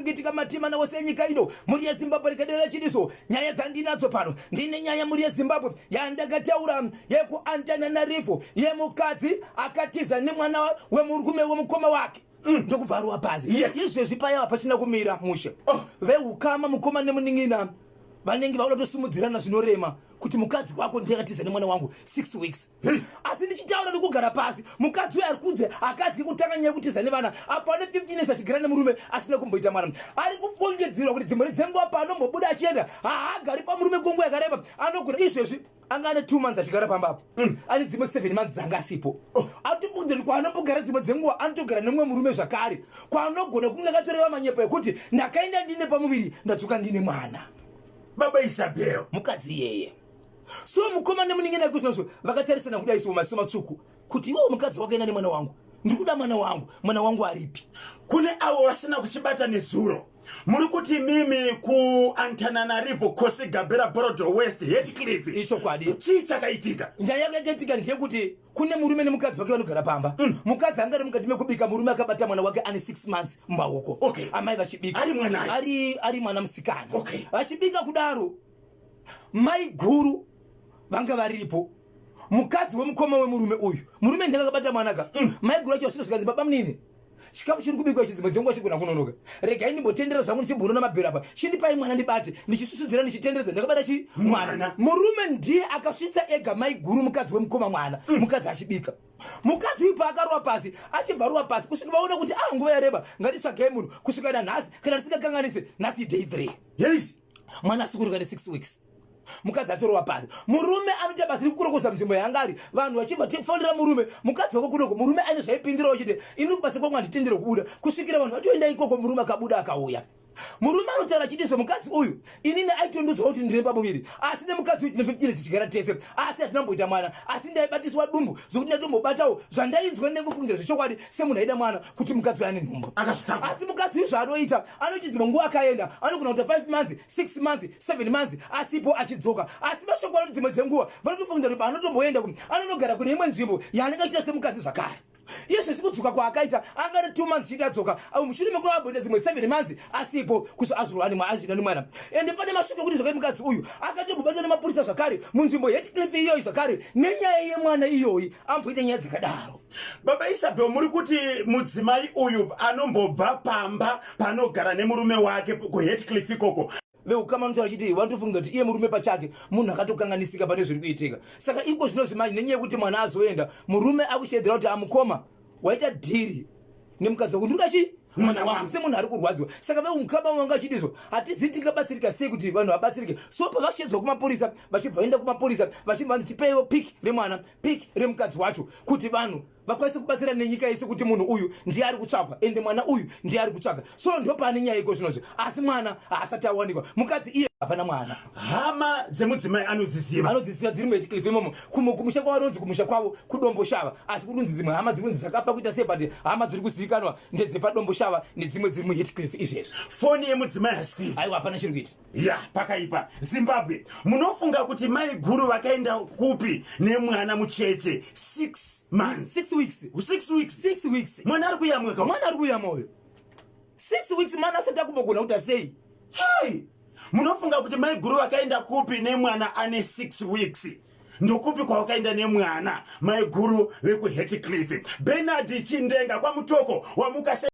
kuitika matimana wose enyika ino. Mhuri yeZimbabwe rikadera chiriso nyaya dzandinadzo pano. Ndine nyaya mhuri yeZimbabwe yandakataura yekuAntananarivo yemukadzi akatiza nemwana wemurume wemukoma wake. Ndokubva arowa pasi. Izvezvi paya hapachina kumira mushe. Veukama mukoma nemunin'ina vanenge vauda kutosimudzirana zvinorema kuti mukadzi wako ndiye akatiza nemwana wangu 6 weeks. Asi ndichitaura ndikugara pasi, mukadzi uyo ari kunze akazwi kutanga nyaya yekutiza nevana apo ane 15 years achigara nemurume asina kumboita mwana. Ari kufungidzirwa kuti dzimwe dzenguva paanombobuda achienda haagari pamurume kwenguva yakareba, anogona izvezvi anga ane 2 months achigara pamba apo, ane dzimwe 7 months dzanga asipo. Anotofungidzira kuti kwaanombogara dzimwe dzenguva anotogara nemumwe murume zvakare, kwaanogona kunge akatoreva manyepo ekuti ndakaenda ndine pamuviri ndadzoka ndine mwana. Baba Isabel, mukadzi iyeye. So mukoma nemunin'ina kuzvinozvo vakatarisana kudai so maziso matsvuku kuti iwewo mukadzi wakaenda nemwana wangu, ndiri kuda mwana wangu, mwana wangu aripi? Kune avo vasina kuchibata nezuro, muri kuti mimi kuAntananarivo, Kosi Gabera, Borodo West, Hatcliffe. Ichokwadi. Chii chakaitika? Nyaya yakaitika ndeyekuti kune murume nemukadzi wake vanogara pamba. Mukadzi anga ari mukati mekubika, murume akabata mwana wake ane 6 months mumaoko. Amai vachibika. Ari mwana? Ari mwana musikana. Vachibika kudaro, mai guru vanga varipo, mukadzi wemukoma wemurume uyu. Murume ndiye akabata mwana ka. Mai guru acho vasvika zvikanzi, baba munini, chikafu chiri kubikwa ichi dzimwe dzenguva chigona kunonoka, regai ndimbotendera zvangu ndichimbonona mabhero apa, chindipai mwana ndibate. Ndichisusudzira ndichitenderedza ndakabata chi mwana. Murume ndiye akasvitsa ega mai guru mukadzi wemukoma mwana. Mukadzi achibika. Mukadzi uyu paakarova pasi, achibva rova pasi kusvika vaona kuti ah, nguva yareba, ngatitsvagei munhu. Kusvika nanhasi, kana tisingakanganise, nhasi day 3. Mwana asikurika ne 6 weeks, mukadzi atorova pasi. Murume anoita basa rekukurokoza munzvimbo yaanga ari. Vanhu vachibva tifonera murume, mukadzi wako kunoko. Murume aine zvaipindirawo chete, ini kubasa kwangu handitendere kubuda kusvikira vanhu vatoenda ikoko. Murume akabuda akauya. Murume anotaura achiti so mukadzi uyu inini aitondudzwa kuti ndine pamuviri, asi nemukadzi uyu tine 15 years tichigara tese, asi hatina kumboita mwana. Asi ndaibatiswa dumbu zvokuti ndatombobatawo zvandainzwa nekufungira zvechokwadi semunhu aida mwana kuti mukadzi uyu ane nhumbu. Akazvitambura. Asi mukadzi uyu zvaanoita, anoti dzimwe nguva akaenda anogona kuita 5 months, 6 months, 7 months asipo, achidzoka. Asi mashoko anoti dzimwe dzenguva vanotofungira kuti paanotomboenda anonogara kune imwe nzvimbo yaanenge achiita semukadzi zvakare. Izvezvi kudzoka kwaakaita anga ari 2 months chete adzoka, avo mushure mekuva amboita dzimwe 7 months asipo, kuso azorwa azvina nemwana. Ende pane mashoko ekuti zvakare mukadzi uyu akatombobatwa nemapurisa zvakare munzvimbo yeHatcliffe iyoyi zvakare nenyaya yemwana iyoyi, amboita nyaya dzakadaro. Baba Isabel, muri kuti mudzimai uyu anombobva pamba panogara nemurume wake kuHatcliffe ikoko? Veukama vanotaura chiti vanotofunga kuti iye murume pachake munhu akatokanganisika pane zviri kuitika. Saka iko zvino zvimanje nenyaya yekuti mwana azoenda, murume akushedzera kuti amukoma waita dhiri nemukadzi wako, ndikuda chii mwana wangu, semunhu ari kurwadziwa. Saka veukama vanga vachidizvo, hatizivi tingabatsirika sei kuti vanhu vabatsirike. So pavashedzwa kumapurisa, vachibva vaenda kumapurisa vachibva vanzi tipeiwo pik remwana, pik remukadzi wacho, kuti vanhu vakwanise kubatsira nenyika yese kuti munhu uyu ndiye ari kutsvagwa, ende mwana uyu ndiye ari kutsvaga. So ndo pane nyaya iko zvinozvi, asi mwana haasati awanikwa, mukadzi iye hapana mwana. Hama dzemudzimai anodziziva? Anodziziva, dziri muHatcliffe imomo. Kumusha kwavo anonzi kumusha kwavo kuDomboshava, asi kuri kunzi dzimwe hama dziri kunzi dzakafa kuita sei, but hama dziri kuzivikanwa ndedzepaDomboshava nedzimwe dziri muHatcliffe izvezvi. Foni yemudzimai haisi kuita? Aiwa, hapana chiri kuita. Ya, pakaipa. Zimbabwe, munofunga kuti mai guru vakaenda kupi nemwana mucheche 6 months? 6 weeks. 6 weeks. 6 weeks. Mwana ari kuyamweka. Mwana ari kuyamwa uyo 6 weeks, mwana asati akumbogona kuita sei. Hai, munofunga kuti mai guru vakaenda kupi nemwana ane 6 weeks? Ndokupi kwavakaenda nemwana mai guru vekuHatcliffe? Bernard Chindenga kwaMutoko, wamuka sei?